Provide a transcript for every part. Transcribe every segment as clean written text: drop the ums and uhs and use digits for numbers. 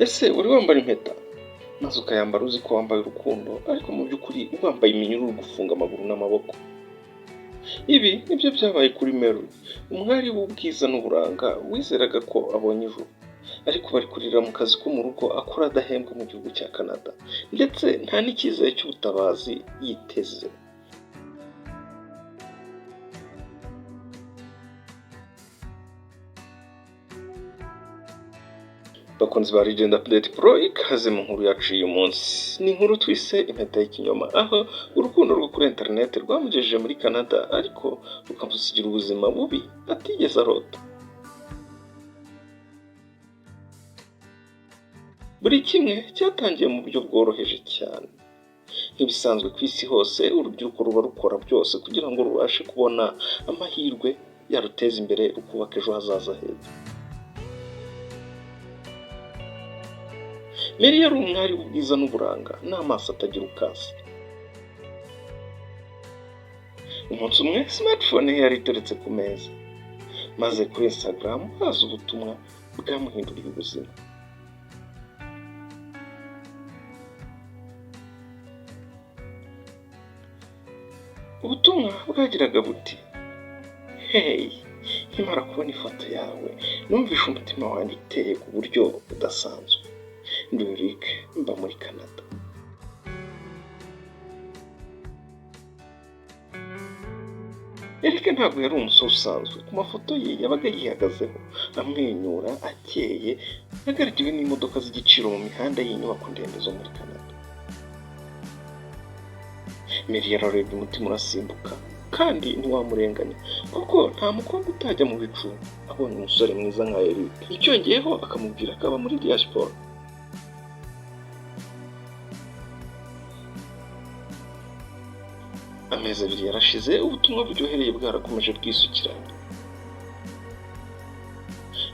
Ese wari wambara impeta maze ukayambara uzi ko wambaye urukundo, ariko mu by'ukuri wambaye iminyururu gufunga amaguru n'amaboko? Ibi nibyo byabaye kuri Mary, umwari w'ubwiza n'uburanga wizeraga ko abonye ijuru, ariko bari kurira mu kazi ko mu rugo akora adahembwa mu gihugu cya Canada, ndetse nta n'icyizere cy'ubutabazi yiteze. Bakunzi ba Legend Update Pro, ikaze mu nkuru yacu y'uyu munsi. Ni inkuru twise impeta y'ikinyoma, aho urukundo rwo kuri internet rwamugejeje muri Canada, ariko rukamusigira ubuzima bubi atigeze arota. Buri kimwe cyatangiye mu buryo bworoheje cyane. Nk'ibisanzwe ku isi hose, urubyiruko ruba rukora byose kugira ngo rubashe kubona amahirwe yaruteza imbere, rukubaka ejo hazaza heza. Mary yari umwari w'ubwiza n'uburanga n'amaso atagira ukasa. Umunsi umwe smartphone ye yari iteretse ku meza, maze kuri Instagram haza ubutumwa bwamuhinduriye ubuzima. Ubutumwa bwagiraga buti: "Hey, nkimara kubona ifoto yawe numvishe umutima wanjye uteye ku buryo budasanzwe. Ndi Eric, mba muri Canada." Eric ntabwo yari umusore usanzwe. Ku mafoto ye yabaga yihagazeho, amwenyura, akeye, agaragiwe n'imodoka z'igiciro mu mihanda y'inyubako ndende zo muri Canada. Mary yararebye umutima urasimbuka, kandi ntiwamurenganya kuko nta mukobwa utajya mu bicu abonye umusore mwiza nka Eric. Icyongeyeho akamubwira ko aba muri diaspora. Amezi abiri yarashize, ubutumwa buryohereye bwarakomeje bwisukiranya.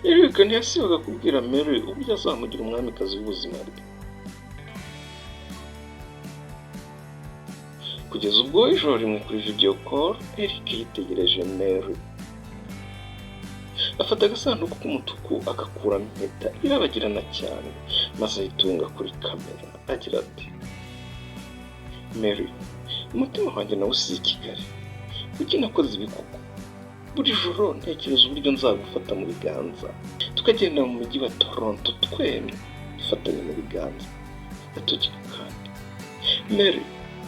Eric ntiyasibaga kubwira Mary uburyo azamugira umwamikazi w'ubuzima bwe. Kugeza ubwo ijoro rimwe kuri video call, Eric yitegereje Mary. Afata agasanduku k'umutuku agakuramo impeta irabagirana cyane, maze ayitunga kuri kamera agira ati: "Mary, umutima wanjye nawusize i Kigali. Kuki nakoze ibi koko? Buri joro ntekereza uburyo nzagufata mu biganza, tukagenda mu mujyi wa Toronto twemye, dufatanye mu biganza, agatoki ku kandi. Mary,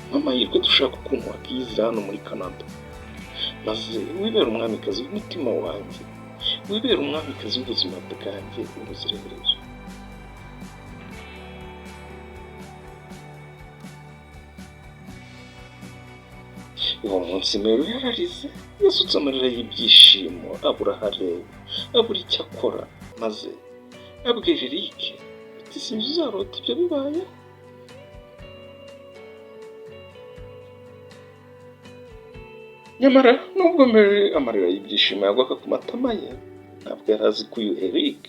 nk'amahirwe dushaka ukuntu wakiyizira hano muri Canada, maze wibere umwamikazi w'umutima wanjye, wibere umwamikazi w'ubuzima bwanjye ubuziraherezo." Uwo munsi Mary yararize, yasutse amarira y'ibyishimo, abura aho areba, abura icyo akora, maze abwira Eric ati: "Sinzi uzarota ibyo bibayeho." Nyamara nubwo Mary amarira y'ibyishimo yagwaga ku matama ye, ntabwo yari azi ko uyu Eric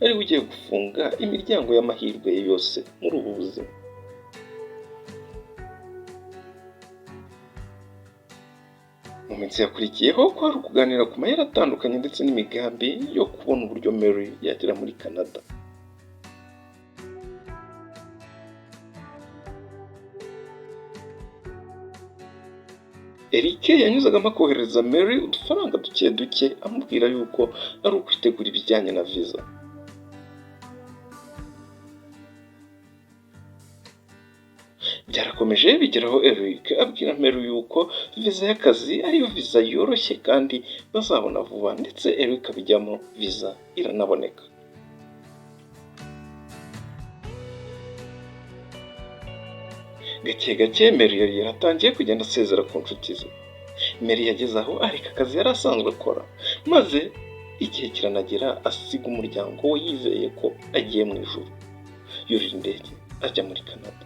ari we ugiye gufunga imiryango y'amahirwe ye yose muri ubu buzima. Mu minsi yakurikiyeho kwari ukuganira ku mayeri atandukanye ndetse n'imigambi yo kubona uburyo Mary yagera muri Canada. Eric yanyuzagamo akohereza Mary udufaranga duke duke, amubwira yuko ari ukwitegura ibijyanye na visa. Byarakomeje bigeraho Eric abwira Mary yuko visa y'akazi ariyo visa yoroshye kandi bazabona vuba, ndetse Eric abijyamo visa iranaboneka. Gake gake Mary yari yaratangiye kugenda asezera ku nshuti ze. Mary yageze aho areka akazi yari asanzwe akora, maze igihe kiranagera asiga umuryango we yizeye ko agiye mu ijuru. Yurira indege ajya muri Canada.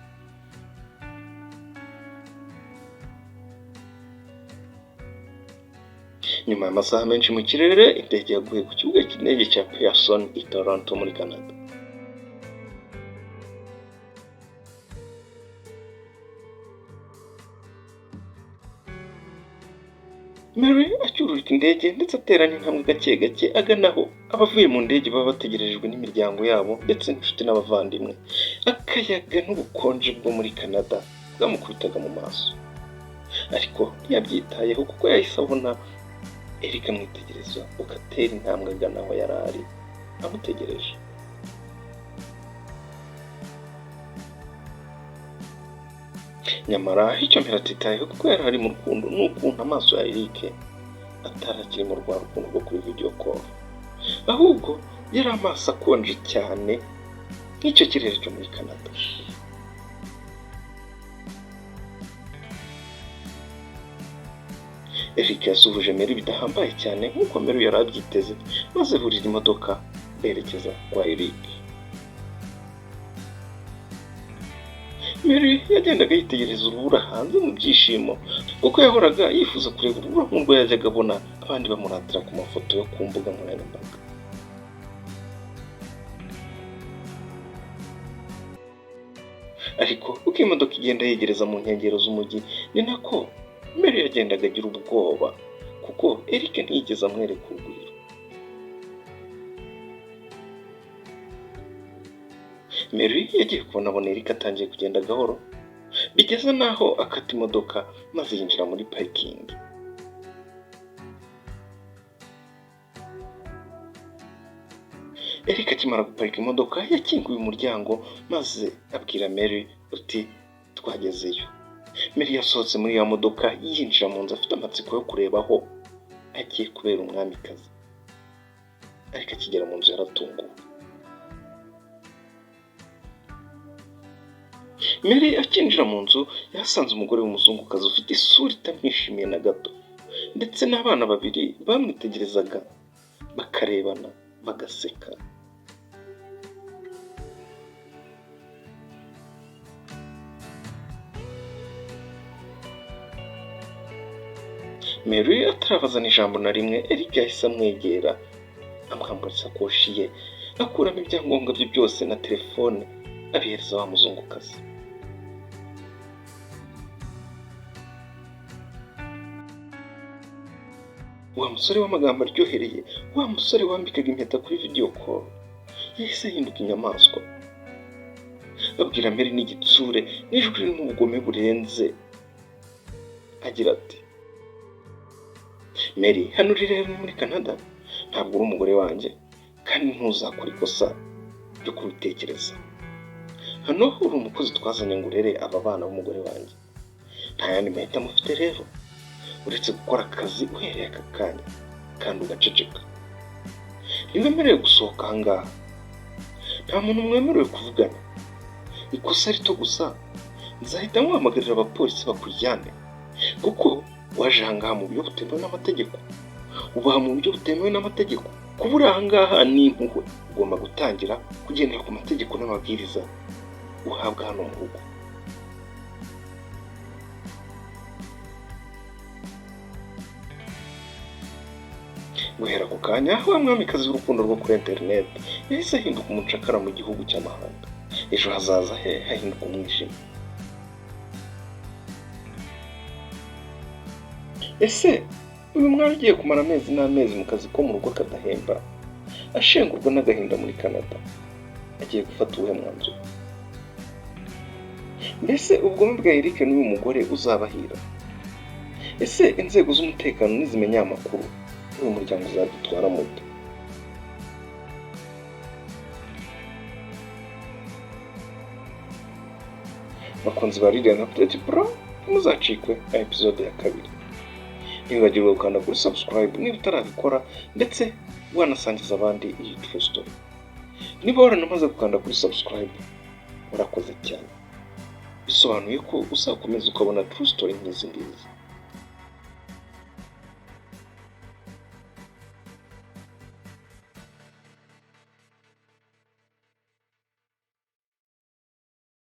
Nyuma y'amasaha menshi mu kirere, indege yaguye ku kibuga cy'indege cya Pearson i Toronto muri Canada. Mary acyururika indege ndetse atera n'intambwe gake gake agana aho abavuye mu ndege baba bategerejwe n'imiryango yabo ndetse n'inshuti n'abavandimwe. Akayaga n'ubukonje bwo muri Canada bwamukubitaga mu maso, ariko ntiyabyitayeho kuko yahise abona Eric amwitegereza, ugatera intambwe agana aho yari ari amutegereje. Nyamara icyo Mary atitayeho kuko yari ari mu rukundo ni ukuntu amaso ya Eric atari akiri mu rwa rukundo rwo kuri video call, ahubwo yari amaso akonje cyane nk'icyo kirere cyo muri Canada. Eric yasuhuje Mary bidahambaye cyane nk'uko Mary yari abyiteze, maze burira imodoka berekeza kwa Eric. Mary yagendaga yitegereza urubura hanze mu byishimo, kuko yahoraga yifuza kureba urubura nk'urwo yajyaga abona abandi bamuratira ku mafoto yo ku mbuga nkoranyambaga. Ariko uko imodoka igenda yegereza mu nkengero z'umujyi, ni nako Mary yagendaga agira ubwoba, kuko Eric ntiyigeze amwereka urugwiro. Mary yagiye kubona abona Eric atangiye kugenda gahoro, bigeze n'aho akata imodoka maze yinjira muri parikingi. Eric akimara guparika imodoka yakinguye umuryango maze abwira Mary uti twagezeyo. Mary yasohotse muri ya modoka yinjira mu nzu afite amatsiko yo kureba aho agiye kubera umwamikazi, ariko akigera mu nzu yaratunguwe. Mary akinjira mu nzu yasanze umugore w'umuzungukazi ufite isura itamwishimiye na gato, ndetse n'abana babiri bamwitegerezaga bakarebana bagaseka. Mary atarabazana ijambo na rimwe, Eric yahise amwegera amwambura isakoshi ye, akuramo ibyangombwa bye byose na telefone abihereza wa muzungukazi. Wa musore w'amagambo aryohereye, wa musore wambikaga impeta kuri video call, yahise ahinduka inyamaswa. Abwira Mary n'igitsure n'ijwi ririmo ubugome burenze, agira ati Mary, hano uri rero ni muri Canada, ntabwo uri umugore wanjye kandi ntuzakora ikosa ryo kubitekereza. Hano uri umukozi twazanye ngo urere aba bana b'umugore wanjye, nta yandi mahitamo ufite rero uretse gukora akazi uhereye aka kanya kandi ugaceceka. Ntiwemerewe gusohoka aha ngaha, nta muntu mwemerewe kuvugana. Ikosa rito gusa nzahita nkuhamagarira abapolisi bakujyane, kuko waje aha ngaha mu buryo butemewe n'amategeko, ubaha mu buryo butemewe n'amategeko. Kuba uri aha ngaha ni impuhwe, ugomba gutangira kugendera ku mategeko n'amabwiriza uhabwa hano mu rugo. Guhera ako kanya wa mwamikazi w'urukundo rwo kuri interineti yahise ahinduka umucakara mu gihugu cy'amahanga. Ejo hazaza he hahinduka umwijima. Ese uyu mwari ugiye kumara amezi n'amezi mu kazi ko mu rugo kadahemba, ashengurwa n'agahinda muri Canada, agiye gufata uwuhe mwanzuro? Mbese ubugome bwa Eric n'uyu mugore uzabahira? Ese inzego z'umutekano nizimenya aya makuru, uyu muryango uzadutwara muto? Bakunzi ba Lilian Update Pro, ntimuzacikwe na episode ya kabiri. Ntiwibagirwe gukanda kuri subscribe niba utarabikora, ndetse wanasangiza abandi iyi true story. Niba waranamaze gukanda kuri subscribe, urakoze cyane. Bisobanuye ko uzakomeza ukabona true story nk'izi ngizi.